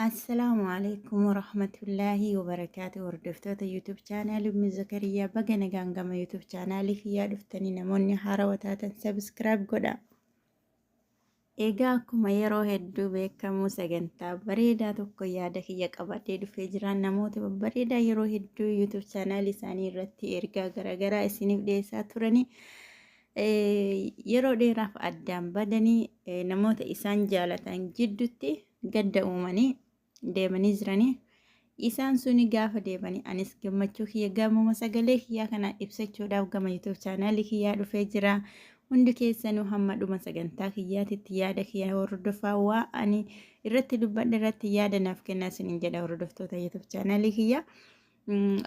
Assalaamu alaikum warahmatullaahi wabarakaatu. Hordoftoota YouTube chaanaalii Ummi Zakariyaa, baga nagaan gama YouTube chaanaalii kiyyaa dhuftanii, namoonni haarawaa taatan subscribe godha. Egaa akkuma yeroo hedduu beekamu sagantaa bareedaa tokko yaada kiyya qabadhee dhufee jira. Namoota babbareedaa yeroo hedduu YouTube chaanaalii isaanii irratti ergaa garaagaraa isiniif dhiyeessaa turanii yeroo dheeraaf addaan badanii namoota isaan jaalatan jidduutti gadda uumanii deemanii jiranii. Isaan suni gaafa deemanii anis gammachuu kiyya gamuma sagalee kiyyaa kana ibsachuudhaaf gama YouTube chaanaalii kiyyaa dhufee jira. Hundi keessanuu hamma dhuma sagantaa kiyyaatitti yaada kiyya hordofaa, waa ani irratti dubbadhe irratti yaada naaf kennaa isiniin jedha, hordoftoota YouTube chaanaalii kiyyaa.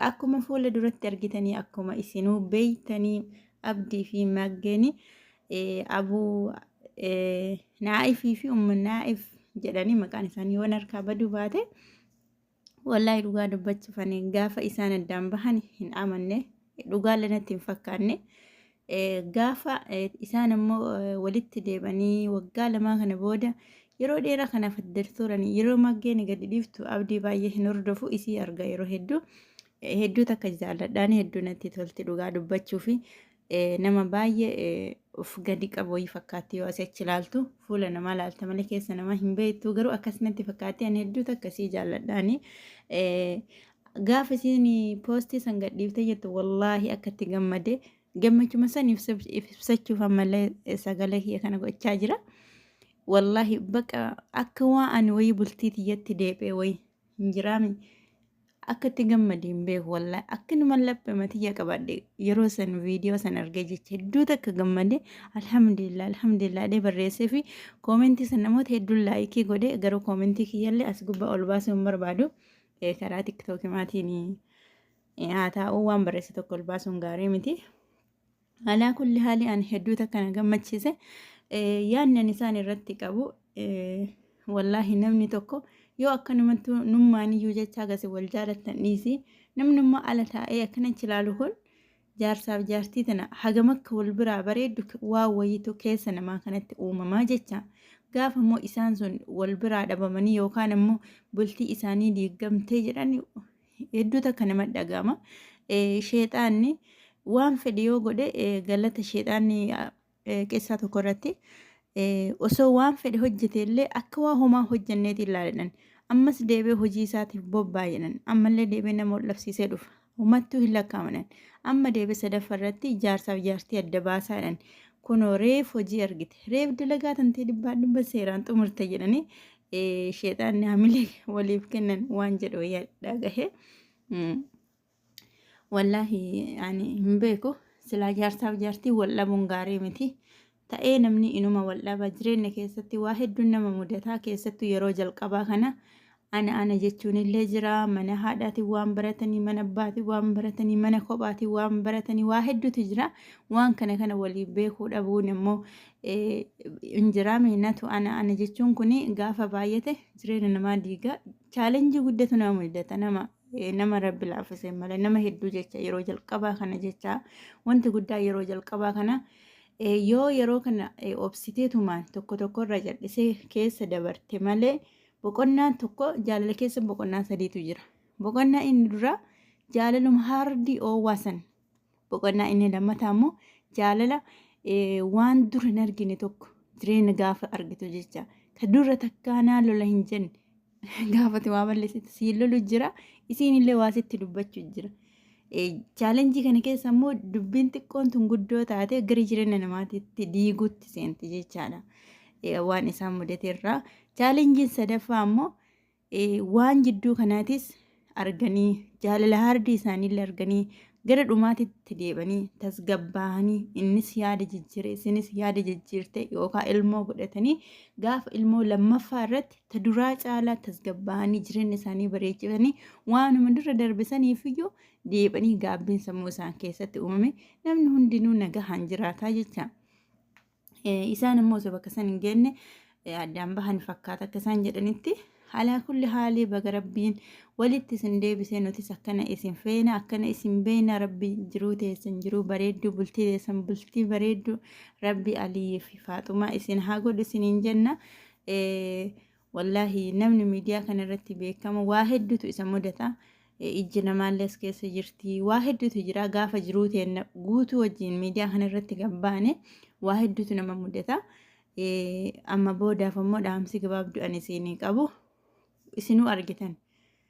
Akkuma fuula duratti argitanii, akkuma isinuu beeytanii, Abdii fi Maggeeni, Abuu Naa'ifii fi Ummu Naa'if jedhanii maqaan isaanii yoon harkaa baduu baate, wallaahi dhugaa dubbachuuf ani gaafa isaan addaan bahan hin amanne, dhugaallee natti hin fakkaanne. Gaafa isaan ammoo walitti deebanii waggaa 2 kana booda, yeroo dheeraa kanaaf adda turan, yeroo Maggeen gadi dhiiftu Abdii baay'ee hin hordofu, isii arga yeroo hedduu. Hedduu takka jaalladhaan, hedduu natti tolti. Dhugaa dubbachuu fi nama baay'ee of gadi qabu wayii fakkaatti. Yoo asii achi ilaaltu fuula namaa ilaalta malee keessa namaa hin beektu, garuu akkas natti fakkaatti. Ani hedduu takka isii jaalladhaani. Gaafa isiin poostii san gadhiiftee jettu wallaahi akkatti gammade, gammachuma san ibsachuuf ammallee sagalee kiyya kana gochaa jira. Wallaahi baqa akka waa ani wayii bultii tiyyatti deebi'e wayii hin jiraami, akka itti gammade hin beeku. Wallaahi akkanuma laphee tiyya qabadhe yeroo san viidiyoo san argee jecha hedduu takka gammade. Alhamdulillah, alhamdulillah dhee barreessee fi koomentii san namoota hedduun laayikii godhe. Garuu koomentii kiyyallee as gubbaa ol baasuu hin barbaadu. Karaa TikTokii maatiin haa taa'u, waan barreesse tokko ol baasuun gaarii miti. Alaa kulli haali ani hedduu takka na gammachiise. Yaadni ani isaan irratti qabu, wallaahi namni tokko yoo akkanumatti nummaan iyyuu jecha agasi wal jaalattan dhiisi, namnummaa ala taa'ee akkanachi ilaalu kun jaarsaaf jaartii tana hagam akka wal biraa bareeddu waa wayiitu keessa namaa kanatti uumamaa jecha. Gaafa immoo isaan sun wal biraa dhabamanii yookaan immoo bultii isaanii diigamtee jedhan hedduu takka nama dhaga'ama. Sheexaanni waan fedhe yoo godhe, galata sheexaanni keessaa tokko irratti osoo waan fedhe hojjete illee akka waa homaa hojjenneeti ilaaladhan. Ammas deebi'ee hojii isaatiif bobbaa jedhan. Ammallee deebi'ee nama wal dhabsiisee dhufa. Homattuu hin lakkaa'amanan. Amma deebi'ee sadaffaa irratti jaarsaaf jaartii adda baasaa jedhan. Kunoo reef hojii argite. Reef dalagaa tantee dhibbaa dhibba seeraan xumurte jedhanii sheexaanni hamilee waliif kennan waan jedhu dhagahe. Wallaahi ani hin beeku, silaa jaarsaaf jaartii wal dhabuun gaarii miti. Ta'ee namni inuma wal dhaba, jireenya keessatti waa hedduun nama mudataa, keessattuu yeroo jalqabaa kana ana ana jechuun illee jira. Mana haadhaatiin waan baratanii, mana abbaatiin waan baratanii, mana kophaatiin waan baratanii waa hedduutu jira. Waan kana kana walii beekuu dhabuun immoo hin jiraame. Natu ana ana jechuun kun gaafa baay'ate jireenya namaa diiga. Chaalenjii guddatu nama mudata, nama rabbi laaffise malee nama hedduu jecha. Yeroo jalqabaa kana jecha wanti guddaa yeroo jalqabaa kana yoo yeroo kana obsiteetumaan tokko tokko irra jal'isee keessa dabarte malee, boqonnaan tokko jaalala keessa boqonnaa sadiitu jira. Boqonnaa inni duraa jaalaluma hardii oowwaa san. Boqonnaa inni lammataa immoo jaalala waan dura hin argine tokko jireenya gaafa argitu jecha. Ka dura takkaanaa lola hin jenne, gaafati waa balleessitu siin lolu jira, isiin illee waa sitti dubbachuu jira. Chaalenjii kana keessa immoo dubbiin xiqqoon tun guddoo taate gara jireenya namaatitti diiguutti seenti jechaadha. Waan isaan mudate irraa. Chaalenjiin sadaffaa immoo waan jidduu kanaatis arganii, jaalala haardii isaaniillee arganii, gara dhumaatitti deebanii tasgabbaa'anii, innis yaada jijjiire, isinis yaada jijjiirte, yookaan ilmoo godhatanii, gaafa ilmoo lammaffaa irratti ta duraa caalaa tasgabbaa'anii jireenya isaanii bareechisanii, waanuma dura darbe saniifiyyuu deebanii gaabbiin sammuu isaan keessatti uumame, namni hundinuu nagahaan jiraataa jecha. Isaan immoo osoo bakka san hin geenne addaan bahan fakkaata akka isaan jedhanitti. Alaa kulli haalii baga rabbiin walitti isin deebisee. Nutis akkana isin feena, akkana isin beena. Rabbi jiruu teessan jiruu bareedduu, bultii teessan bultii bareedduu, rabbi Aliyyi fi Faaxumaa isin haa godhu isiniin jenna. Wallaahi namni miidiyaa kana irratti beekamu waa hedduutu isa mudata. Ijji namaallee as keessa jirti. Waa hedduutu jira gaafa jiruu teenna guutuu wajjin miidiyaa kana irratti gabbaane waa hedduutu nama mudata. Amma boodaaf ammoo dhaamsi gabaabduu ani isinii qabu isinuu argitan.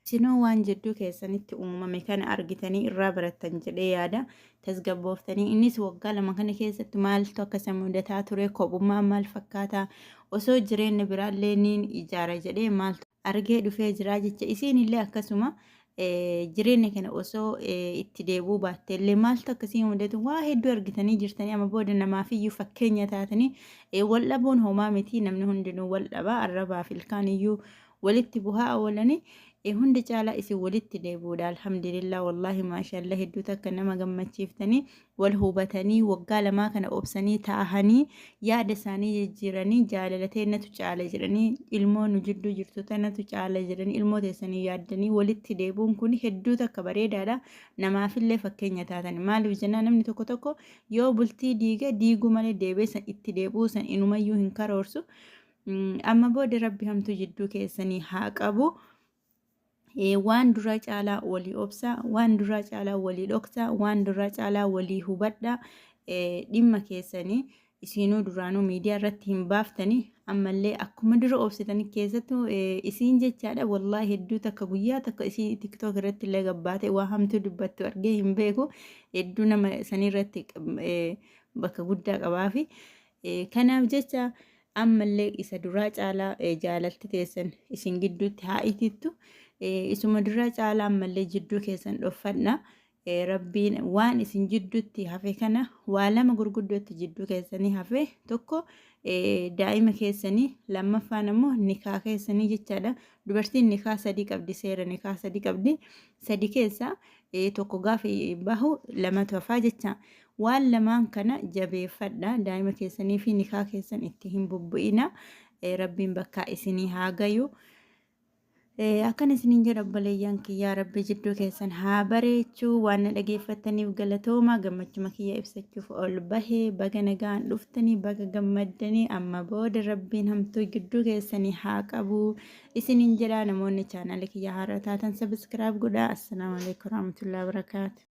Isinuu waan jidduu keessanitti uumame kana argitanii irraa barattan jedhee yaada. Tasgabbooftanii innis waggaa 2 kana keessatti maaltu akka isa mudataa ture, kophummaan maal fakkaata, osoo jireenya biraallee niin ijaara jedhee maaltu argee dhufee jira jecha isiinillee akkasuma jireenya kana osoo itti deebi'uu baatteellee maaltu akkasii mudatu waa hedduu argitanii jirtanii amma booda namaafiyyuu fakkeenya taatanii wal dhabuun homaa miti namni hundinuu wal dhaba arrabaaf ilkaaniyyuu walitti buhaa oolani hunda caalaa isin walitti deebi'uudha alhamdulillah wallaahi maashaallah hedduu takka nama gammachiiftanii wal hubatanii waggaa lamaa kana obsanii taahanii yaada isaanii jijjiiranii jaalala teennatu caala jedhanii ilmoo nu jidduu jirtu tanatu caala jedhanii ilmoo teessanii yaaddanii walitti deebi'uun kun hedduu takka bareedaadha namaafillee fakkeenya taatan maaliif jennaan namni tokko tokko yoo bultii diige diiguu malee deebi'ee san itti deebi'uu san inumayyuu hin karoorsu Amma booda rabbi hamtuu jidduu keessanii haa qabu. Waan duraa caalaa walii obsaa, waan duraa caalaa walii dhoksaa, waan duraa caalaa walii hubadhaa. Dhimma keessanii isinuu duraanuu miidiyaa irratti hin baaftanii ammallee akkuma dura obsitanii keessattuu isiin jechaadha wallaahi hedduu takka guyyaa takka isii tiktook irratti illee gabbaate waa hamtuu dubbattu argee hin beeku hedduu nama sanii irratti bakka guddaa qabaafi Kanaaf jecha ammallee isa duraa caalaa jaalalti teessan isin gidduutti haa itittu. Isuma duraa caalaa ammallee jidduu keessan dhoffadha. Rabbiin waan isin jidduutti hafe kana waa lama gurguddootti jidduu keessanii hafe tokko daa'ima keessanii lammaffaan ammoo nikaa keessanii jechaadha. Dubartiin nikaa sadii qabdi seera nikaa sadii qabdi. Sadi keessaa tokko gaafa bahu lamatu hafaa jecha. Waan lamaan kana jabeeffadha. Daa'ima keessanii fi nikaa keessan itti hin bubbu'ina. Rabbiin bakkaa isinii haa gayu. Akkana isiniin jedha obboleeyyan kiyyaa rabbi jidduu keessan haa bareechu waan na dhageeffattaniif galatooma gammachuma kiyya ibsachuuf ol bahe baga nagaan dhuftanii baga gammaddanii amma booda rabbiin hamtuu gidduu keessanii haa qabu isiniin jedha namoonni chaanala kiyya haaraa taatan sabiskiraayib godhaa assalaamu alaikum warahmatullahi wabarakaatu.